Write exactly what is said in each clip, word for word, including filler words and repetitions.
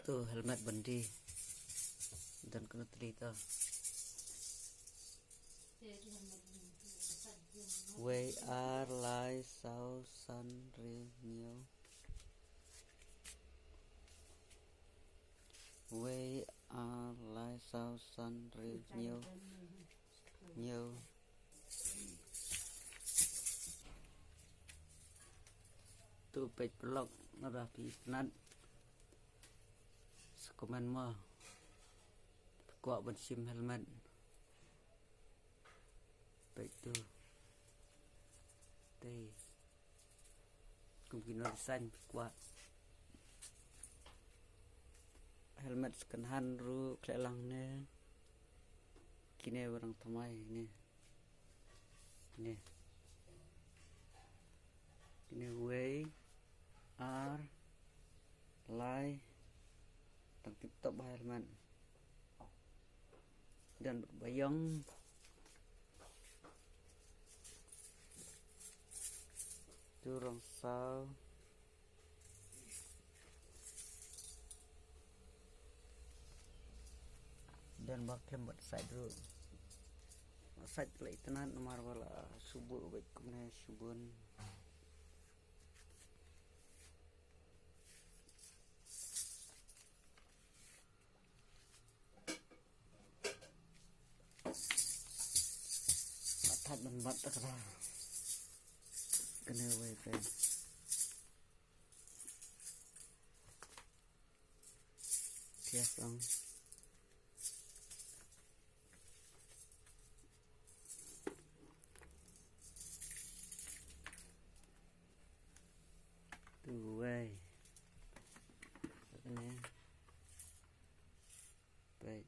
To helmet ban die. Don kano tylli to. Wei, ar, lai, saw, san, hynriew, hynñiew. Wei, ar, lai, saw, san, hynriew, hynñiew. Hynñiew. To peit paralok, lada phi itynnad, sa comment mo. Phi kwah ban shim helmet. Peit to. Te kum kino design phi kwah. Helmet second hand ruh khleh lang ne. Kine ba dang thymmai ne. Ne. Kine wei, ar, lai. Dang tip top ba helmet. Don ba ïong. To rong saw. Don ba khlem bad sait ruh. Sait la itynnad namar ba la shu buh beit kumne shu bun. Thad ban bat ta kata. Kane wei peit. Thiah lang. To wei. Kane. Peit.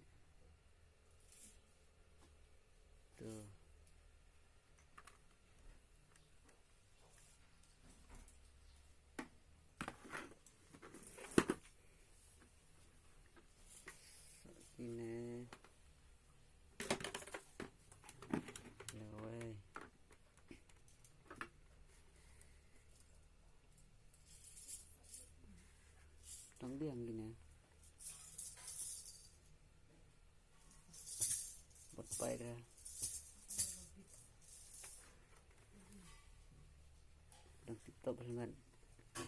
To. Kine. Kine wei. Tang biang kine. Bad peit re. Dang tip top helmet.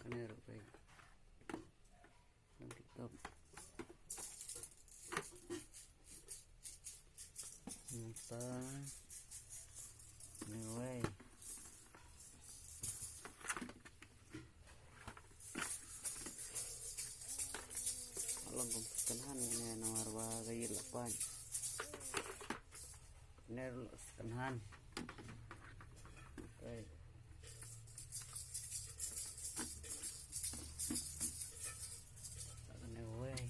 Kane ruh peit. Dang tip top. Nangta. Kane wei. Long kum second hand ne namar ba ka ïit la pait. Kane ruh second hand. Okay. Kane wei.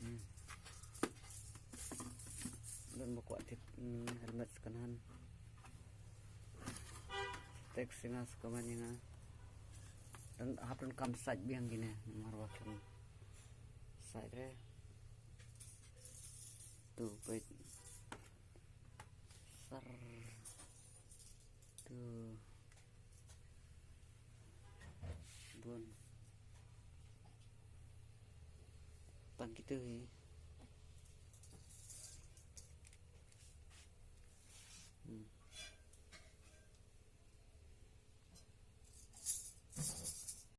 Hmm. Don ba kwah tip, hmm, helmet second hand. Text ïa nga, comment ïa nga. Don hap donkam sait biang kine namar ba khlem sait re. To peit. Sar. To. Bun. Tang kito hi.